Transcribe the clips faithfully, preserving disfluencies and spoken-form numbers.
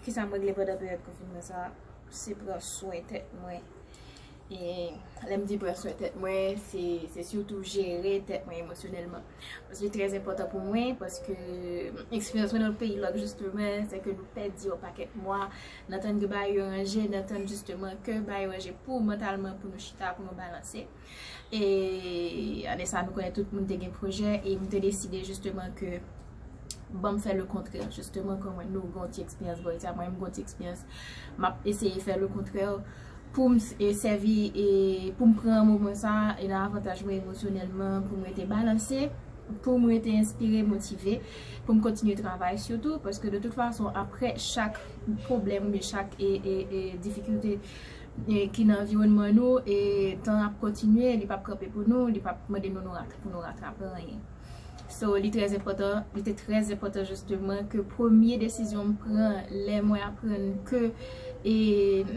Sa m regle pandan peryòd konfinman sa, se pran swen tèt mwen. E lè m di pran swen tèt mwen, se, se sitou jere tèt mwen emosyonèlman. Paske li trè enpòtan pou mwen, paske eksperyans mwen nan peyi lòk, jisteman, se ke nou pèdi yon pakèt mwa, nan tann ke bagay yo ranje, nan tann jisteman ke bagay yo ranje pou mantalman, pou nou chita, pou nou balanse. E ane sa, nou konnen tout moun te gen pwojè, e m te deside jisteman ke ban m fè le kontrè, jisteman, ke mwen, nou gen yon ti eksperyans bò sa, mwen, m gen yon ti eksperyans, m ap eseye fè le kontrè pou m s- e sèvi, e pou m pran moman sa, e nan avantaj mwen emosyonèlman, pou m rete balanse, pou m rete enspire, motive, pou m kontinye travay sitou, paske de tout fason, apre chak pwoblèm oubyen chak e, e, e difikilte e ki nan anviwònman nou, e tan ap kontinye, li p ap kanpe pou nou, li p ap mande nou, nou rat- pou nou ratrape anyen. So, li trè enpòtan, li te trè enpòtan jisteman ke premye desizyon m pran lè mwen aprann ke e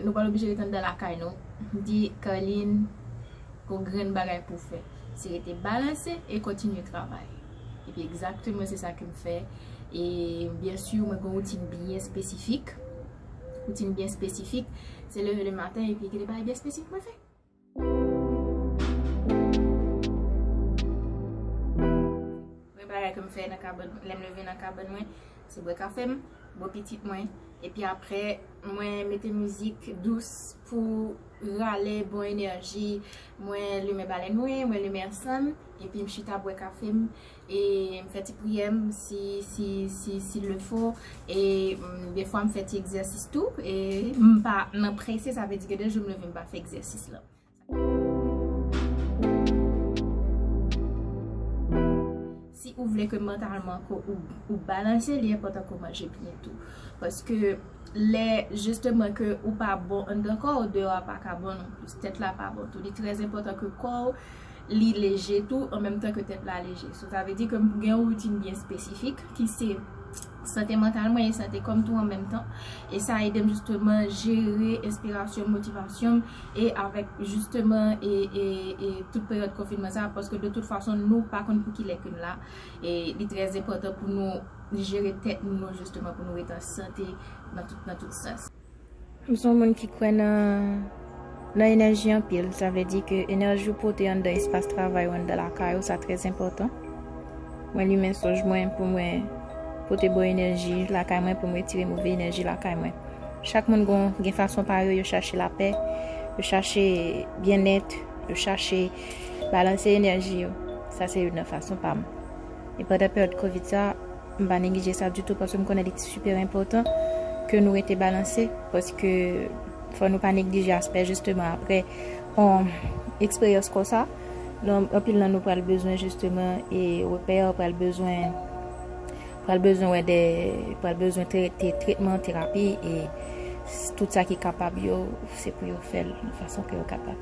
nou pral oblije rete anndan lakay nou, m di, Carline, gon grenn bagay pou w fè. Se rete balanse e kontinye travay. Epi egzakteman se sa ke m fè. E byen si, mwen gon woutin byen espesifik. Woutin byen espesifik. Se leve le maten epi gen de bagay byen espesifik mwen fè. Premye bagay ke m fè nan kabann, lè m leve nan kabann mwen, se bwè kafe m, bò pitit mwen, epi apre, mwen mete mizik dous pou rale bon enèji. Mwen limen balèn mwen, mwen limen ansanm, epi m chita bwè kafe m, e m fè ti priyè m, si, si, si, s'il le faut, e mm, defwa m fè ti egzèsis tou, e m pa nan prese, sa vle di ke de jou m leve m pa fè egzèsis lan. Si ou vle ke mantalman ke ou, ou balanse, li enpòtan ke w manje byen tou. Paske lè jisteman ke ou pa bon anndan kò w, deyò a pa ka bon non plis. Tèt la pa bon tou. Li trè enpòtan ke kò w li leje tou, an menm tan ke tèt la leje. So, sa vle di ke m gen yon woutin byen espesifik ki se sante mantal mwen e sante kò m tou an menm tan. E sa ede m jisteman jere enspirasyon m, motivasyon m, e avèk jisteman e, e, e tout peryòd konfinman sa, paske de tout fason nou pa konn pou kilè ke n la. E li trè enpòtan pou nou jere tèt nou, jisteman, pou nou rete an sante nan tout, nan tout sans. M se yon moun ki kwè nan, nan enèji anpil. Sa vle di ke enèji w pote anndan espas travay ou, anndan lakay ou, sa trè enpòtan. Mwen limen sonj mwen pou mwen pote bon enèji lakay mwen, pou mwen retire move enèji lakay mwen. Chak moun gon, gen fason pa yo, yo chache lapè, yo chache byennèt, yo chache balanse enèji yo. Sa se youn nan fason pa m. E pandan peryòd kovid sa, m pa neglije sa ditou paske m konnen li super enpòtan ke nou rete balanse, paske fò nou pa neglije aspè jisteman apre yon eksperyans konsa. Non, anpil nan nou pral bezwen jisteman e repè, pral bezwen pral bezwen wè de, pral bezwen trete, tretman, terapi, e s- tout sa ki kapab yo, se pou yo fè l nan fason ke yo kapab.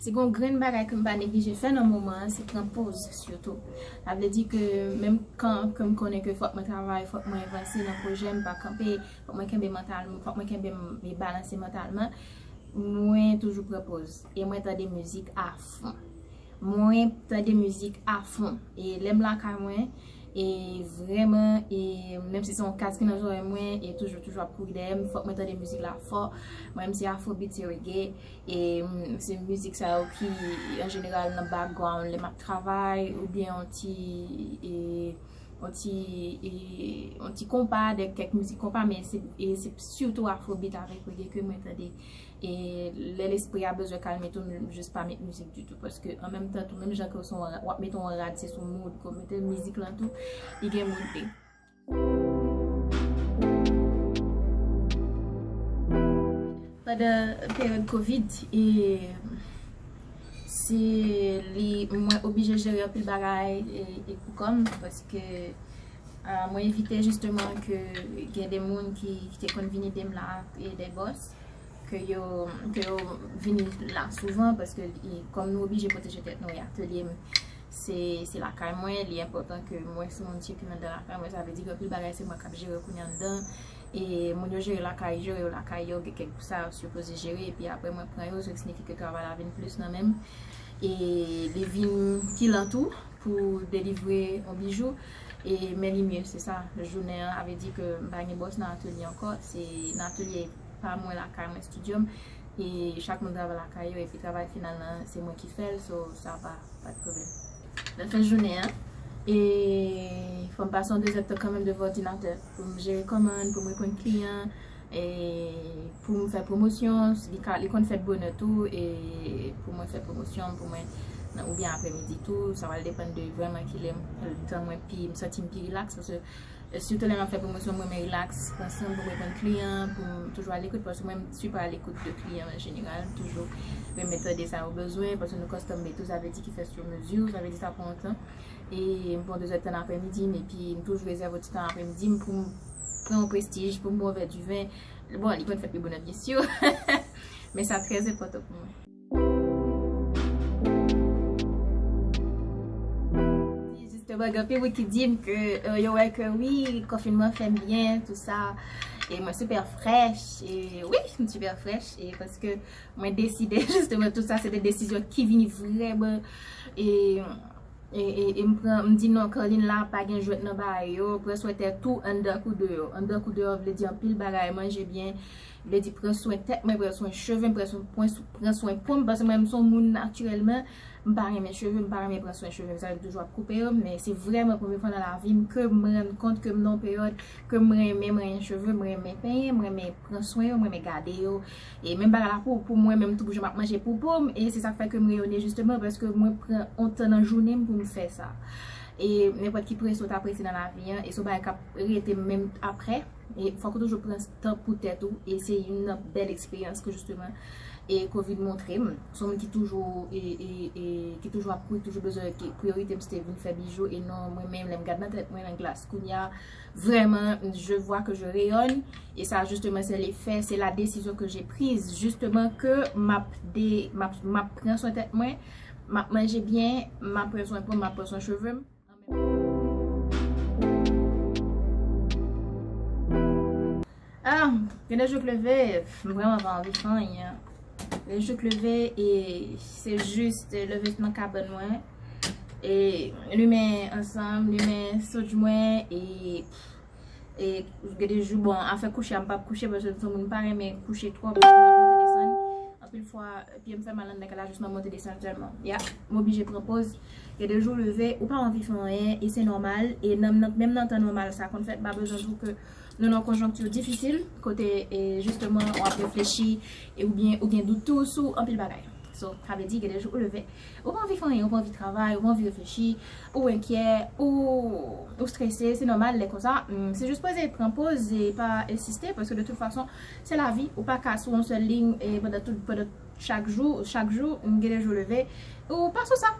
Si gon grenn bagay ke m pa neglije fè nan moman an, se pran poz sitou. Sa vle di ke menm kan ke m konnen ke fòk mwen travay, fòk mwen vanse nan pwojè, m pa kanpe, fòk mwen kenbe mantal, fòk mwen kenbe m e balanse mantalman, mwen toujou pran poz. E mwen tande mizik a fon. Mwen tande mizik a fon. E lè m lakay mwen, e vrèman, e menm si se yon kas ki nan zòrèy mwen, e toujou, toujou ap kouri dèyè m, fòk mwen tande mizik la fò. Mwen, m se afrobeat, se reggae, e mm, se mizik sa yo ki, an jeneral, nan background, lè m ap travay, oubyen yon ti, e, yon ti, e, yon ti konpa, de kèk mizik konpa, men se, e se sitou afrobeat avèk reggae ke mwen tande. E lè lespri a bezwen kalme tou, m jis pa met mizik ditou. Paske an menm tan tou, menm jan ke w se yon ra- w ap mete yon rad, se sou mood ke w mete mizik lan tou, li gen mood li. Pandan peryòd kovid, e, se li, mwen oblije jere anpil bagay, e, e pou kò m, paske, a, mwen evite jisteman ke gen de moun ki, ki te konn vin ede m la, e de bòs, ke yo, ke yo vini la souvan, paske li, kòm nou oblije pwoteje tèt nou, e atelye m, se, se lakay mwen, li enpòtan ke mwen se moun sirkile anndan lakay mwen, sa vle di gen anpil bagay se mwen k ap jere kounye a anndan, e moun yo jere lakay, jere yo lakay yo, gen kèk sa yo sipoze jere, epi apre mwen pran yo, so ki siyifi ke travay la vin plis nan men m, e li vin pi lan tou, pou delivre yon bijou. E men li mye, se sa. Jounen an, sa vle di ke m pa gen bòs nan atelye ankò. Se nan atelye pa mwen, lakay mwen, estidyo m. E chak moun travay lakay yo, epi travay final lan, se mwen ki fè l, so sa pa, pa de pwoblèm. Nan fen jounen an, e fò m pase yon de zèdtan kanmenm devan òdinatè pou m jere kòmann, pou m reponn kliyan, e pou m fè pwomosyon, li ka, li konn fèt bonè tou, e pou mwen fè pwomosyon, pou mwen, nan, oubyen aprèmidi tou, sa pral depann de vrèman kilè m, tan mwen pi, m santi m pi rilaks, paske, e sitou lè m ap fè pwomosyon, mwen renmen rilaks, pran san m pou m reponn kliyan, pou m toujou alekout, paske mwen, m super alekout de kliyan an jeneral, m toujou renmen tande sa yo bezwen, paske nou custom made tou, sa vle di ki fè sur mesure, sa vle di sa pran yon tan. E m pran de zèdtan aprèmidi m, epi m toujou rezève yon ti tan aprèmidi m pou m pran yon prestij, pou m bwè yon vè diven. Bon, li konn fèt pi bonè, byen si. Men sa trè enpòtan pou mwen. Jisteman, gen anpil moun ki di m ke, euh, yo wè ke wi, konfinman fè m byen, tou sa. E mwen super frèch. E wi, m super frèch. E paske mwen deside, jisteman, tout sa, se de desizyon ki vini vrèman. E E, e, e m pran, m di non, Carline la pa gen jwèt nan bagay yo, pran swen tèt ou anndan kou deyò. Anndan kou deyò vle di anpil bagay, manje byen, vle di pran swen tèt mwen, pran swen cheve m, pran swen, pran swen, pran swen po m, paske mwen, m se yon moun natirèlman, m pa renmen cheve, m pa renmen pran swen cheve m, sa vle di m toujou ap koupe yo, men se vrèman premye fwa nan lavi m ke m rann kont ke m nan yon peryòd ke m renmen, m renmen cheve, m renmen penyen, m renmen pran swen yo, m renmen gade yo. E menm bagay la pou, pou mwen menm tou, pou jan m ap manje pou po m, e se sa k fè ke m reyone jisteman, paske mwen pran yon tan nan jounen m pou m fè sa. E nenpòt ki prese w ta prese nan lavi an, e se yon bagay k ap rete menm aprè, e fòk ou toujou pran tan pou tèt ou, e se youn nan bèl eksperyans ke jisteman, e kovid montre m. Se yon moun ki toujou, e, e, e, ki toujou ap kouri, toujou bezwen, ki priyorite m se te vin fè bijou, e non mwen menm, lè m gad nan tèt mwen, nan glas kounye a, vraiment, je vois que je rayonne. Et ça, justement, c'est l'effet, c'est la décision que j'ai prise. Justement, ke m ap de, m ap, m ap pran swen tèt mwen, m ap manje byen, m ap pran swen po m, m ap pran swen cheve m. Ah, gen de jou k leve, m vrèman pa anvi fè anyen. Gen de jou k leve, e se jis leve nan kabann mwen, e limen ansanm, limen switch mwen, e, e gen de jou, bon, afè kouche a, m p ap kouche, paske m se yon moun m pa renmen kouche twòp, m ap monte desann. Anpil fwa, pye m fè mal anndan kay la, jis nan monte desann sèlman. Ya, m oblije pran poz. Gen de jou leve, ou pa anvi fè anyen, e se nòmal. E nan, nan, menm nan tan nòmal, sa konn fèt, m pa bezwen di w ke nou nan konjonkti difisil, kote, e, jisteman, w ap reflechi, e oubyen ou gen dout tou sou anpil bagay. So, sa vle di, gen de jou ou leve, ou pa anvi fè anyen, ou pa anvi travay, ou pa anvi reflechi, ou enkyè, ou, ou strese, se nòmal lè konsa. Hmm, se jis poze, pran poz e pa ensiste, paske de tout fason, se lavi, ou pa ka sou yon sèl liy, e pandan tout, pandan chak jou, chak jou, gen de jou leve, ou pa sou sa.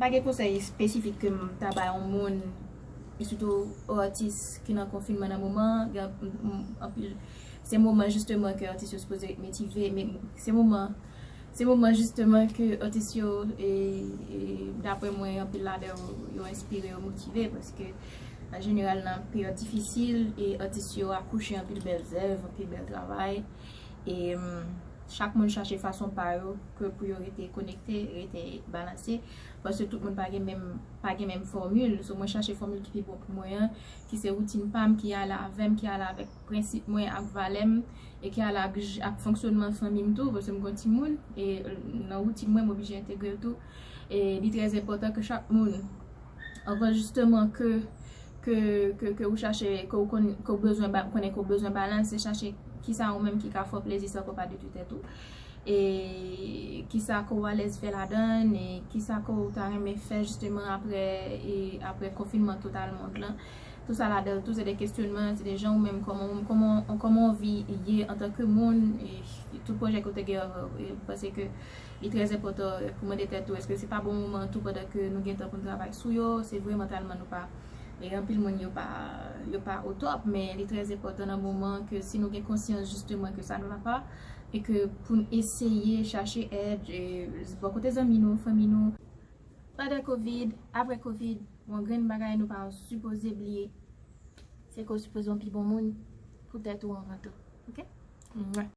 Pa gen konsèy espesifik ke m ta bay yon moun, e sitou yon atis ki nan konfinman nan moman, gen, m, m, anpil, se moman jisteman ke atis yo sipoze motive, men se moman, se moman jisteman ke atis yo, e, e, daprè mwen, anpil ladan yo, yo enspire, yo motive, paske an jeneral nan peryòd difisil, e atis yo akouche anpil bèl zèv, anpil bèl travay. E, mm, chak moun chache fason pa yo ke pou yo rete konekte, rete balanse, paske tout moun pa gen menm, pa gen menm fòmil. So, mwen chache fòmil ki pi bon pou mwen an, ki se woutin pa m, ki ale avè m, ki ale avèk prensip mwen ak valè m, e ki ale ak, ak fonksyònman fanmi m tou, paske m gen timoun, e nan woutin mwen, m oblije entegre l tou. E li trè enpòtan ke chak moun, anvan jisteman ke, ke, ke, ke ou chache, ke ou konn, ke ou bezwen ba-, konnen ke ou bezwen balanse, chache kisa ou menm ki ka fè w plezi san ke w pa detwi tèt ou. E kisa ke w alèz fè ladan l, e kisa ke w ta renmen fè jisteman aprè, e aprè konfinman total mond lan. Tout sa ladan l tou, se de kesyonman, se de jan ou menm, kòman, kòman, kòman w anvi ye antanke moun, e tout pwojè ke w te gen, e, paske li trè enpòtan, e, pou mande tèt ou, èske se pa bon moman tou pandan ke nou gen tan pou n travay sou yo, se vre mantalman nou pa, e anpil moun yo pa, yo pa o top, men li trè enpòtan nan moman ke si nou gen konsyans jisteman ke sa n va pa, e ke pou n eseye chache èd, e, bò kote zanmi nou, fanmi nou. Pandan kovid, aprè kovid, yon grenn bagay nou pa sipoze bliye, se ke w sipoze yon pi bon moun pou tèt ou anvan tou. Oke? Mwen.